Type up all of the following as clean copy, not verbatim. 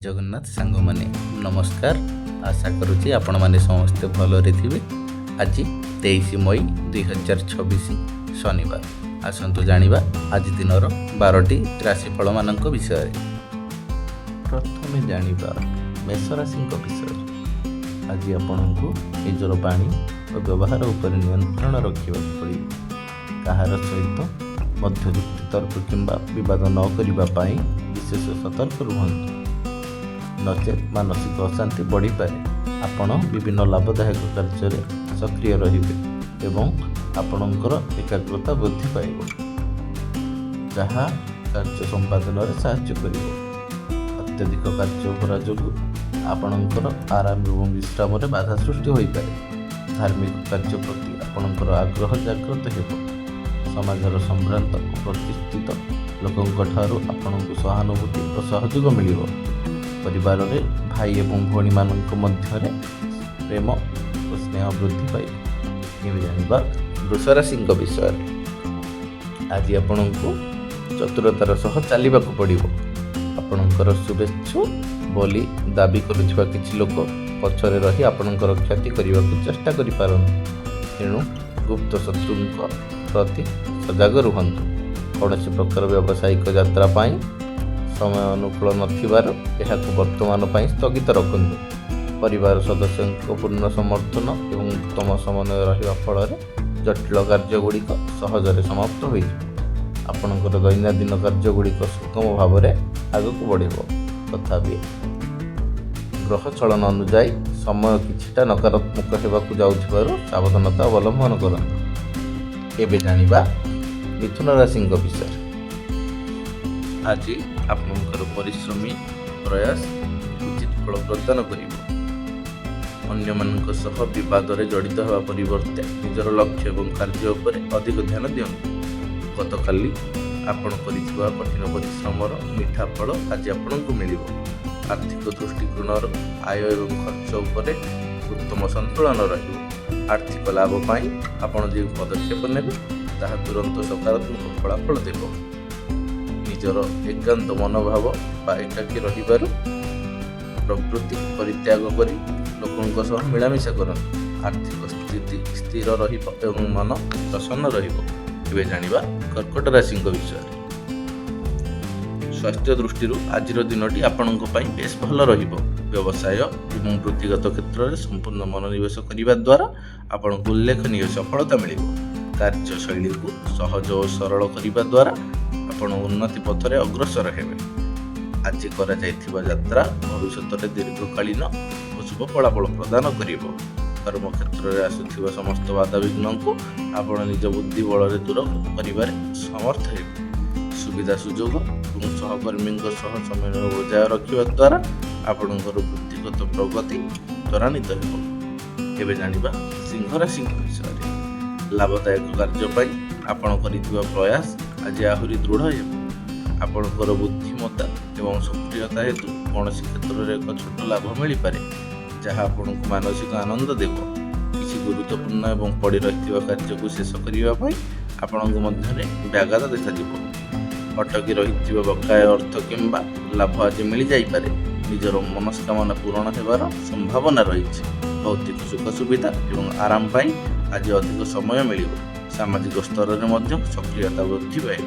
ଜଗନ୍ନାଥ ସାଙ୍ଗମାନେ, ନମସ୍କାର। ଆଶା କରୁଛି ଆପଣମାନେ ସମସ୍ତେ ଭଲରେ ଥିବେ। ଆଜି 23 ମଇ 2026, ଶନିବାର। ଆସନ୍ତୁ ଜାଣିବା ଆଜି ଦିନର 12ଟି ରାଶିଫଳମାନଙ୍କ ବିଷୟରେ। ପ୍ରଥମେ ଜାଣିବା ମେଷ ରାଶିଙ୍କ ବିଷୟରେ। ଆଜି ଆପଣଙ୍କୁ ନିଜର ବାଣୀ ଓ ବ୍ୟବହାର ଉପରେ ନିୟନ୍ତ୍ରଣ ରଖିବାକୁ ପଡ଼ିବ। କାହାର ସହିତ ମଧ୍ୟ ଯୁକ୍ତିତର୍କ କିମ୍ବା ବିବାଦ ନ କରିବା ପାଇଁ ବିଶେଷ ସତର୍କ ରୁହନ୍ତୁ, ନଚେତ୍ ମାନସିକ ଅଶାନ୍ତି ବଢ଼ିପାରେ। ଆପଣ ବିଭିନ୍ନ ଲାଭଦାୟକ କାର୍ଯ୍ୟରେ ସକ୍ରିୟ ରହିବେ ଏବଂ ଆପଣଙ୍କର ଏକାଗ୍ରତା ବୃଦ୍ଧି ପାଇବ, ଯାହା କାର୍ଯ୍ୟ ସମ୍ପାଦନରେ ସାହାଯ୍ୟ କରିବ। ଅତ୍ୟଧିକ କାର୍ଯ୍ୟଭାର ଯୋଗୁଁ ଆପଣଙ୍କର ଆରାମ ଏବଂ ବିଶ୍ରାମରେ ବାଧା ସୃଷ୍ଟି ହୋଇପାରେ। ଧାର୍ମିକ କାର୍ଯ୍ୟ ପ୍ରତି ଆପଣଙ୍କର ଆଗ୍ରହ ଜାଗ୍ରତ ହେବ। ସମାଜର ସମ୍ଭ୍ରାନ୍ତ ଓ ପ୍ରତିଷ୍ଠିତ ଲୋକଙ୍କଠାରୁ ଆପଣଙ୍କୁ ସହାନୁଭୂତି ଓ ସହଯୋଗ ମିଳିବ। ପରିବାରରେ ଭାଇ ଏବଂ ଭଉଣୀମାନଙ୍କ ମଧ୍ୟରେ ପ୍ରେମ ଓ ସ୍ନେହ ବୃଦ୍ଧି ପାଇବ। ଏବେ ଜାଣିବା ବୃଷ ରାଶିଙ୍କ ବିଷୟରେ। ଆଜି ଆପଣଙ୍କୁ ଚତୁରତାର ସହ ଚାଲିବାକୁ ପଡ଼ିବ। ଆପଣଙ୍କର ଶୁଭେଚ୍ଛୁ ବୋଲି ଦାବି କରୁଥିବା କିଛି ଲୋକ ପଛରେ ରହି ଆପଣଙ୍କର କ୍ଷତି କରିବାକୁ ଚେଷ୍ଟା କରିପାରନ୍ତି। ତେଣୁ ଗୁପ୍ତ ଶତ୍ରୁଙ୍କ ପ୍ରତି ସଜାଗ ରୁହନ୍ତୁ। କୌଣସି ପ୍ରକାର ବ୍ୟବସାୟିକ ଯାତ୍ରା ପାଇଁ ସମୟ ଅନୁକୂଳ ନଥିବାରୁ ଏହାକୁ ବର୍ତ୍ତମାନ ପାଇଁ ସ୍ଥଗିତ ରଖନ୍ତୁ। ପରିବାର ସଦସ୍ୟଙ୍କ ପୂର୍ଣ୍ଣ ସମର୍ଥନ ଏବଂ ଉତ୍ତମ ସମନ୍ୱୟ ରହିବା ଫଳରେ ଜଟିଳ କାର୍ଯ୍ୟଗୁଡ଼ିକ ସହଜରେ ସମାପ୍ତ ହୋଇଯିବ। ଆପଣଙ୍କର ଦୈନନ୍ଦିନ କାର୍ଯ୍ୟଗୁଡ଼ିକ ସୁଗମ ଭାବରେ ଆଗକୁ ବଢ଼ିବ। ତଥାପି ଗ୍ରହ ଚଳନ ଅନୁଯାୟୀ ସମୟ କିଛିଟା ନକାରାତ୍ମକ ହେବାକୁ ଯାଉଥିବାରୁ ସାବଧାନତା ଅବଲମ୍ବନ କରନ୍ତୁ। ଏବେ ଜାଣିବା ମିଥୁନ ରାଶିଙ୍କ ବିଷୟରେ। ଆଜି ଆପଣଙ୍କର ପରିଶ୍ରମୀ ପ୍ରୟାସ ଉଚିତ ଫଳ ପ୍ରଦାନ କରିବ। ଅନ୍ୟମାନଙ୍କ ସହ ବିବାଦରେ ଜଡ଼ିତ ହେବା ପରିବର୍ତ୍ତେ ନିଜର ଲକ୍ଷ୍ୟ ଏବଂ କାର୍ଯ୍ୟ ଉପରେ ଅଧିକ ଧ୍ୟାନ ଦିଅନ୍ତୁ। ଗତକାଲି ଆପଣ କରିଥିବା କଠିନ ପରିଶ୍ରମର ମିଠା ଫଳ ଆଜି ଆପଣଙ୍କୁ ମିଳିବ। ଆର୍ଥିକ ଦୃଷ୍ଟିକୋଣରୁ ଆୟ ଏବଂ ଖର୍ଚ୍ଚ ଉପରେ ଉତ୍ତମ ସନ୍ତୁଳନ ରହିବ। ଆର୍ଥିକ ଲାଭ ପାଇଁ ଆପଣ ଯେଉଁ ପଦକ୍ଷେପ ନେବେ, ତାହା ତୁରନ୍ତ ସକାରାତ୍ମକ ଫଳାଫଳ ଦେବ। ନିଜର ଏକାନ୍ତ ମନୋଭାବ ବା ଏକାକୀ ରହିବାରୁ ପ୍ରବୃତ୍ତି ପରିତ୍ୟାଗ କରି ଲୋକଙ୍କ ସହ ମିଳାମିଶା କରନ୍ତୁ। ଆର୍ଥିକ ସ୍ଥିତି ସ୍ଥିର ରହିବ ଏବଂ ମନ ପ୍ରସନ୍ନ ରହିବ। ଏବେ ଜାଣିବା କର୍କଟ ରାଶିଙ୍କ ବିଷୟରେ। ସ୍ୱାସ୍ଥ୍ୟ ଦୃଷ୍ଟିରୁ ଆଜିର ଦିନଟି ଆପଣଙ୍କ ପାଇଁ ବେଶ ଭଲ ରହିବ। ବ୍ୟବସାୟ ଏବଂ ବୃତ୍ତିଗତ କ୍ଷେତ୍ରରେ ସମ୍ପୂର୍ଣ୍ଣ ମନୋନିବେଶ କରିବା ଦ୍ୱାରା ଆପଣଙ୍କୁ ଉଲ୍ଲେଖନୀୟ ସଫଳତା ମିଳିବ। କାର୍ଯ୍ୟଶୈଳୀକୁ ସହଜ ଓ ସରଳ କରିବା ଦ୍ୱାରା ଆପଣ ଉନ୍ନତି ପଥରେ ଅଗ୍ରସର ହେବେ। ଆଜି କରାଯାଇଥିବା ଯାତ୍ରା ଭବିଷ୍ୟତରେ ଦୀର୍ଘକାଳୀନ ଓ ଶୁଭ ଫଳାଫଳ ପ୍ରଦାନ କରିବ। କର୍ମକ୍ଷେତ୍ରରେ ଆସୁଥିବା ସମସ୍ତ ବାଧାବିଘ୍ନକୁ ଆପଣ ନିଜ ବୁଦ୍ଧି ବଳରେ ଦୂର କରିବାରେ ସମର୍ଥ ହେବେ। ସୁବିଧା ସୁଯୋଗ ଏବଂ ସହକର୍ମୀଙ୍କ ସହ ସମନ୍ୱୟ ବଜାୟ ରଖିବା ଦ୍ୱାରା ଆପଣଙ୍କର ବୃତ୍ତିଗତ ପ୍ରଗତି ତ୍ୱରାନ୍ୱିତ ହେବ। ଏବେ ଜାଣିବା ସିଂହ ରାଶିଙ୍କ ବିଷୟରେ। ଲାଭଦାୟକ କାର୍ଯ୍ୟ ପାଇଁ ଆପଣ କରିଥିବା ପ୍ରୟାସ ଆଜି ଆହୁରି ଦୃଢ଼ ହେବ। ଆପଣଙ୍କର ବୁଦ୍ଧିମତ୍ତା ଏବଂ ସକ୍ରିୟତା ହେତୁ କୌଣସି କ୍ଷେତ୍ରରେ ଏକ ଛୋଟ ଲାଭ ମିଳିପାରେ, ଯାହା ଆପଣଙ୍କୁ ମାନସିକ ଆନନ୍ଦ ଦେବ। କିଛି ଗୁରୁତ୍ୱପୂର୍ଣ୍ଣ ଏବଂ ପଡ଼ି ରହିଥିବା କାର୍ଯ୍ୟକୁ ଶେଷ କରିବା ପାଇଁ ଆପଣଙ୍କ ମଧ୍ୟରେ ବ୍ୟାଗ୍ରତା ଦେଖାଯିବ। ଅଟକି ରହିଥିବା ବକାୟ ଅର୍ଥ କିମ୍ବା ଲାଭ ଆଜି ମିଳିଯାଇପାରେ। ନିଜର ମନସ୍କାମନା ପୂରଣ ହେବାର ସମ୍ଭାବନା ରହିଛି। ଭୌତିକ ସୁଖ ସୁବିଧା ଏବଂ ଆରାମ ପାଇଁ ଆଜି ଅଧିକ ସମୟ ମିଳିବ। ସାମାଜିକ ସ୍ତରରେ ମଧ୍ୟ ସକ୍ରିୟତା ବୃଦ୍ଧି ପାଇବ।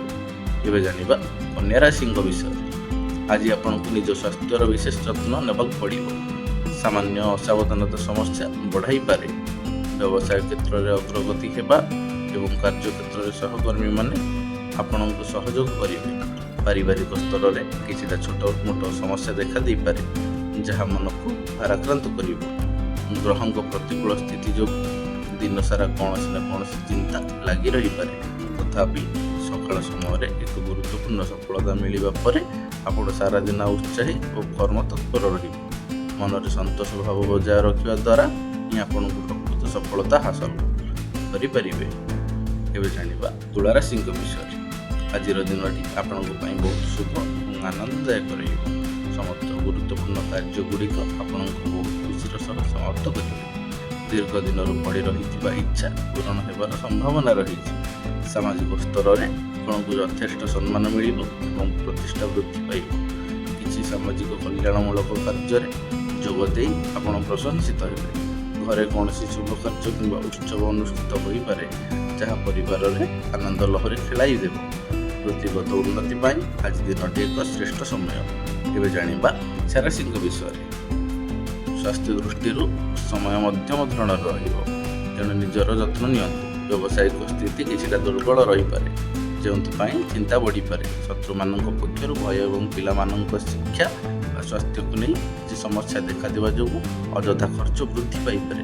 ଏବେ ଜାଣିବା କନ୍ୟା ରାଶିଙ୍କ ବିଷୟରେ। ଆଜି ଆପଣଙ୍କୁ ନିଜ ସ୍ୱାସ୍ଥ୍ୟର ବିଶେଷ ଯତ୍ନ ନେବାକୁ ପଡ଼ିବ। ସାମାନ୍ୟ ଅସାବଧାନତା ସମସ୍ୟା ବଢ଼ାଇପାରେ। ବ୍ୟବସାୟ କ୍ଷେତ୍ରରେ ଅଗ୍ରଗତି ହେବା ଏବଂ କାର୍ଯ୍ୟକ୍ଷେତ୍ରରେ ସହକର୍ମୀମାନେ ଆପଣଙ୍କୁ ସହଯୋଗ କରିବେ। ପାରିବାରିକ ସ୍ତରରେ କିଛିଟା ଛୋଟ ମୋଟ ସମସ୍ୟା ଦେଖା ଦେଇପାରେ, ଯାହା ମନକୁ ଭାରାକ୍ରାନ୍ତ କରିବ। ଗ୍ରହଙ୍କ ପ୍ରତିକୂଳ ସ୍ଥିତି ଯୋଗୁଁ ଦିନସାରା କୌଣସି ନା କୌଣସି ଚିନ୍ତା ଲାଗି ରହିପାରେ। ତଥାପି ସକାଳ ସମୟରେ ଏକ ଗୁରୁତ୍ୱପୂର୍ଣ୍ଣ ସଫଳତା ମିଳିବା ପରେ ଆପଣ ସାରାଦିନ ଉତ୍ସାହୀ ଓ କର୍ମତତ୍ପର ରହିବେ। ମନରେ ସନ୍ତୋଷ ଭାବ ବଜାୟ ରଖିବା ଦ୍ୱାରା ହିଁ ଆପଣଙ୍କୁ ପ୍ରକୃତ ସଫଳତା ହାସଲ କରିପାରିବେ। ଏବେ ଜାଣିବା ତୁଳା ରାଶିଙ୍କ ବିଷୟରେ। ଆଜିର ଦିନଟି ଆପଣଙ୍କ ପାଇଁ ବହୁତ ଶୁଭ ଏବଂ ଆନନ୍ଦଦାୟକ ରହିବ। ସମସ୍ତ ଗୁରୁତ୍ୱପୂର୍ଣ୍ଣ କାର୍ଯ୍ୟଗୁଡ଼ିକ ଆପଣଙ୍କୁ ବହୁତ ଖୁସିର ସହ ସମାପ୍ତ କରିବେ। ଦୀର୍ଘ ଦିନରୁ ପଡ଼ି ରହିଥିବା ଇଚ୍ଛା ପୂରଣ ହେବାର ସମ୍ଭାବନା ରହିଛି। ସାମାଜିକ ସ୍ତରରେ ଆପଣଙ୍କୁ ଯଥେଷ୍ଟ ସମ୍ମାନ ମିଳିବ ଏବଂ ପ୍ରତିଷ୍ଠା ବୃଦ୍ଧି ପାଇବ। କିଛି କୌଣସି ସାମାଜିକ କଲ୍ୟାଣମୂଳକ କାର୍ଯ୍ୟରେ ଯୋଗ ଦେଇ ଆପଣ ପ୍ରଶଂସିତ ହେବେ। ଘରେ କୌଣସି ଶୁଭ କାର୍ଯ୍ୟ କିମ୍ବା ଉତ୍ସବ ଅନୁଷ୍ଠିତ ହୋଇପାରେ, ଯାହା ପରିବାରରେ ଆନନ୍ଦ ଲହରୀ ଖେଳାଇ ଦେବ। ବୃତ୍ତିଗତ ଉନ୍ନତି ପାଇଁ ଆଜି ଦିନଟି ଏକ ଶ୍ରେଷ୍ଠ ସମୟ। ଏବେ ଜାଣିବା ରାଶିଙ୍କ ବିଷୟରେ। ସ୍ୱାସ୍ଥ୍ୟ ଦୃଷ୍ଟିରୁ ସମୟ ମଧ୍ୟମ ଧରଣର ରହିବ, ତେଣୁ ନିଜର ଯତ୍ନ ନିଅନ୍ତୁ। ବ୍ୟବସାୟିକ ସ୍ଥିତି କିଛିଟା ଦୁର୍ବଳ ରହିପାରେ, ଯେଉଁଥିପାଇଁ ଚିନ୍ତା ବଢ଼ିପାରେ। ଶତ୍ରୁମାନଙ୍କ ପକ୍ଷରୁ ଭୟ ଏବଂ ପିଲାମାନଙ୍କ ଶିକ୍ଷା ବା ସ୍ୱାସ୍ଥ୍ୟକୁ ନେଇ କିଛି ସମସ୍ୟା ଦେଖାଦେବା ଯୋଗୁଁ ଅଯଥା ଖର୍ଚ୍ଚ ବୃଦ୍ଧି ପାଇପାରେ।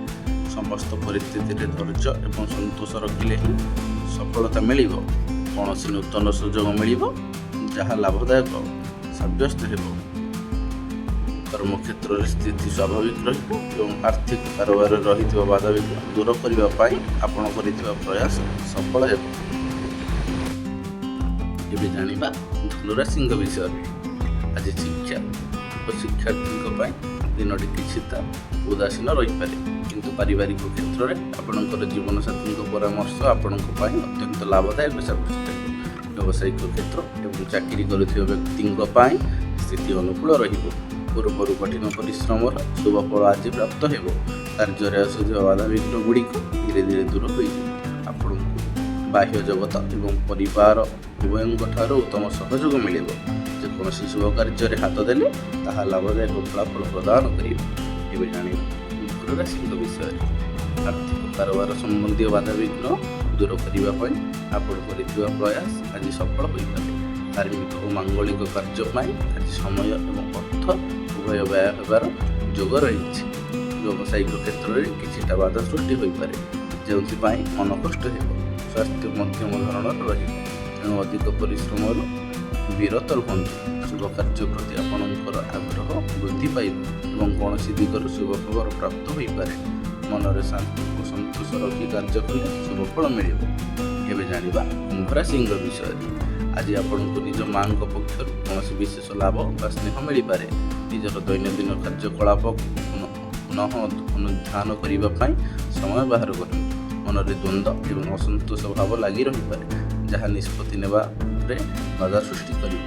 ସମସ୍ତ ପରିସ୍ଥିତିରେ ଧୈର୍ଯ୍ୟ ଏବଂ ସନ୍ତୋଷ ରଖିଲେ ହିଁ ସଫଳତା ମିଳିବ। କୌଣସି ନୂତନ ସୁଯୋଗ ମିଳିବ, ଯାହା ଲାଭଦାୟକ ସାବ୍ୟସ୍ତ ହେବ। କର୍ମକ୍ଷେତ୍ରରେ ସ୍ଥିତି ସ୍ୱାଭାବିକ ରହିବ ଏବଂ ଆର୍ଥିକ କାରବାରରେ ରହିଥିବା ବାଧାବିଘ୍ନ ଦୂର କରିବା ପାଇଁ ଆପଣ କରିଥିବା ପ୍ରୟାସ ସଫଳ ହେବ। ଏବେ ଜାଣିବା ଧନୁରାଶିଙ୍କ ବିଷୟରେ। ଆଜି ଶିକ୍ଷା ଓ ଶିକ୍ଷାର୍ଥୀଙ୍କ ପାଇଁ ଦିନଟି କିଛିଟା ଉଦାସୀନ ରହିପାରେ, କିନ୍ତୁ ପାରିବାରିକ କ୍ଷେତ୍ରରେ ଆପଣଙ୍କର ଜୀବନସାଥୀଙ୍କ ପରାମର୍ଶ ଆପଣଙ୍କ ପାଇଁ ଅତ୍ୟନ୍ତ ଲାଭଦାୟକ ସାବ୍ୟସ୍ତ ହେବ। ବ୍ୟବସାୟିକ କ୍ଷେତ୍ର ଏବଂ ଚାକିରି କରୁଥିବା ବ୍ୟକ୍ତିଙ୍କ ପାଇଁ ସ୍ଥିତି ଅନୁକୂଳ ରହିବ। ପୂର୍ବରୁ କଠିନ ପରିଶ୍ରମର ଶୁଭ ଫଳ ଆଜି ପ୍ରାପ୍ତ ହେବ। କାର୍ଯ୍ୟରେ ଆସୁଥିବା ବାଧାବିଘ୍ନ ଗୁଡ଼ିକ ଧୀରେ ଧୀରେ ଦୂର ହୋଇଯିବ। ଆପଣଙ୍କୁ ବାହ୍ୟ ଜଗତ ଏବଂ ପରିବାର ଉଭୟଙ୍କ ଠାରୁ ଉତ୍ତମ ସହଯୋଗ ମିଳିବ। ଯେକୌଣସି ଶୁଭ କାର୍ଯ୍ୟରେ ହାତ ଦେଲେ ତାହା ଲାଭଦାୟକ ଫଳାଫଳ ପ୍ରଦାନ କରିବ। ଏବେ ଜାଣିବା ମକର ରାଶିଙ୍କ ବିଷୟରେ। ଆର୍ଥିକ କାରବାର ସମ୍ବନ୍ଧୀୟ ବାଧାବିଘ୍ନ ଦୂର କରିବା ପାଇଁ ଆପଣ କରିଥିବା ପ୍ରୟାସ ଆଜି ସଫଳ ହୋଇପାରେ। ଧାର୍ମିକ ଓ ମାଙ୍ଗଳିକ କାର୍ଯ୍ୟ ପାଇଁ ଆଜି ସମୟ ଏବଂ ଅର୍ଥ ଉଭୟ ବ୍ୟୟ ହେବାର ଯୋଗ ରହିଛି। ବ୍ୟବସାୟିକ କ୍ଷେତ୍ରରେ କିଛିଟା ବାଧା ସୃଷ୍ଟି ହୋଇପାରେ, ଯେଉଁଥିପାଇଁ ମନ କଷ୍ଟ ହେବ। ସ୍ୱାସ୍ଥ୍ୟ ମଧ୍ୟମ ଧରଣର ରହିବ, ତେଣୁ ଅଧିକ ପରିଶ୍ରମରୁ ବିରତ ରୁହନ୍ତୁ। ଶୁଭ କାର୍ଯ୍ୟ ପ୍ରତି ଆପଣଙ୍କର ଆଗ୍ରହ ବୃଦ୍ଧି ପାଇବ ଏବଂ କୌଣସି ଦିଗରୁ ଶୁଭ ଖବର ପ୍ରାପ୍ତ ହୋଇପାରେ। ମନରେ ଶାନ୍ତି ଓ ସନ୍ତୋଷ ରଖି କାର୍ଯ୍ୟ କଲେ ଶୁଭ ଫଳ ମିଳିବ। ଏବେ ଜାଣିବା କୁମ୍ଭରାଶିଙ୍କ ବିଷୟରେ। ଆଜି ଆପଣଙ୍କୁ ନିଜ ମାଙ୍କ ପକ୍ଷରୁ କୌଣସି ବିଶେଷ ଲାଭ ବା ସ୍ନେହ ମିଳିପାରେ। ନିଜର ଦୈନନ୍ଦିନ କାର୍ଯ୍ୟକଳାପ ପୁନଃ ଅନୁଧ୍ୟାନ କରିବା ପାଇଁ ସମୟ ବାହାର କରନ୍ତୁ। ମନରେ ଦ୍ୱନ୍ଦ୍ୱ ଏବଂ ଅସନ୍ତୋଷ ଭାବ ଲାଗି ରହିପାରେ, ଯାହା ନିଷ୍ପତ୍ତି ନେବାରେ ବାଧା ସୃଷ୍ଟି କରିବ।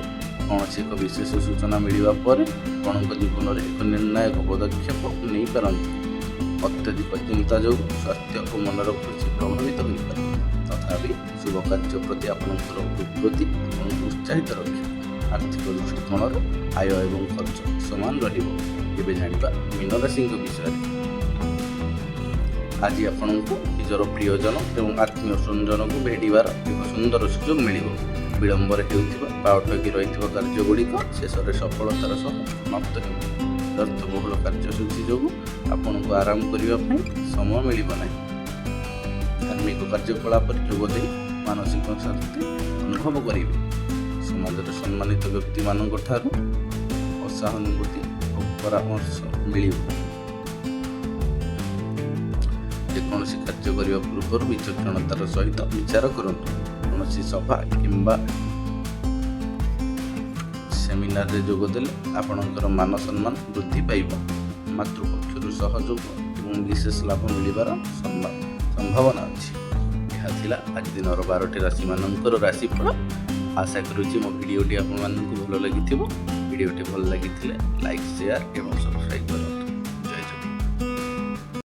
କୌଣସି ଏକ ବିଶେଷ ସୂଚନା ମିଳିବା ପରେ ଆପଣଙ୍କ ଜୀବନରେ ଏକ ନିର୍ଣ୍ଣାୟକ ପଦକ୍ଷେପ ନେଇପାରନ୍ତି। ଅତ୍ୟଧିକ ଚିନ୍ତା ଯୋଗୁଁ ସ୍ୱାସ୍ଥ୍ୟ ଓ ମନର ଖୁସି ପ୍ରଭାବିତ ହୋଇପାରେ। ତଥାପି ଶୁଭ କାର୍ଯ୍ୟ ପ୍ରତି ଆପଣଙ୍କର ପ୍ରବୃତ୍ତି ଆପଣଙ୍କୁ ଉତ୍ସାହିତ ରଖିବ। ଆର୍ଥିକ ଦୃଷ୍ଟିକୋଣରୁ ଆୟ ଏବଂ ଖର୍ଚ୍ଚ ସମାନ ରହିବ। ଏବେ ଜାଣିବା ମୀନରାଶିଙ୍କ ବିଷୟରେ। ଆଜି ଆପଣଙ୍କୁ ନିଜର ପ୍ରିୟଜନ ଏବଂ ଆତ୍ମୀୟ ସ୍ୱଜନକୁ ଭେଟିବାର ଏକ ସୁନ୍ଦର ସୁଯୋଗ ମିଳିବ। ବିଳମ୍ବରେ ହେଉଥିବା ବା ଅଟକି ରହିଥିବା କାର୍ଯ୍ୟଗୁଡ଼ିକ ଶେଷରେ ସଫଳତାର ସହ ସମାପ୍ତ ହେବ। ବ୍ୟସ୍ତବହୁଳ କାର୍ଯ୍ୟସୂଚୀ ଯୋଗୁଁ ଆପଣଙ୍କୁ ଆରାମ କରିବା ପାଇଁ ସମୟ ମିଳିବ ନାହିଁ। ଧାର୍ମିକ କାର୍ଯ୍ୟକଳାପରେ ଯୋଗ ଦେଇ ମାନସିକ ଶାନ୍ତି ଅନୁଭବ କରିବେ। ସମାଜରେ ସମ୍ମାନିତ ବ୍ୟକ୍ତିମାନଙ୍କ ଠାରୁ ସହାନୁଭୂତି ଓ ପରାମର୍ଶ ମିଳିବ। ଯେକୌଣସି କାର୍ଯ୍ୟ କରିବା ପୂର୍ବରୁ ବିଚକ୍ଷଣତାର ସହିତ ବିଚାର କରନ୍ତୁ। କୌଣସି ସଭା କିମ୍ବା ସେମିନାରରେ ଯୋଗ ଦେଲେ ଆପଣଙ୍କର ମାନ ସମ୍ମାନ ବୃଦ୍ଧି ପାଇବ। ମାତୃପକ୍ଷରୁ ସହଯୋଗ ଏବଂ ବିଶେଷ ଲାଭ ମିଳିବାର ସମ୍ଭାବନା ଅଛି। ଏହା ଥିଲା ଆଜି ଦିନର 12ଟି ରାଶିମାନଙ୍କର ରାଶିଫଳ। ଆଶା କରୁଛି ମୋ ଭିଡ଼ିଓଟି ଆପଣମାନଙ୍କୁ ଭଲ ଲାଗିଥିବ। ଭିଡ଼ିଓଟି ଭଲ ଲାଗିଥିଲେ ଲାଇକ୍, ସେୟାର ଏବଂ ସବସ୍କ୍ରାଇବ୍ କରିବେ।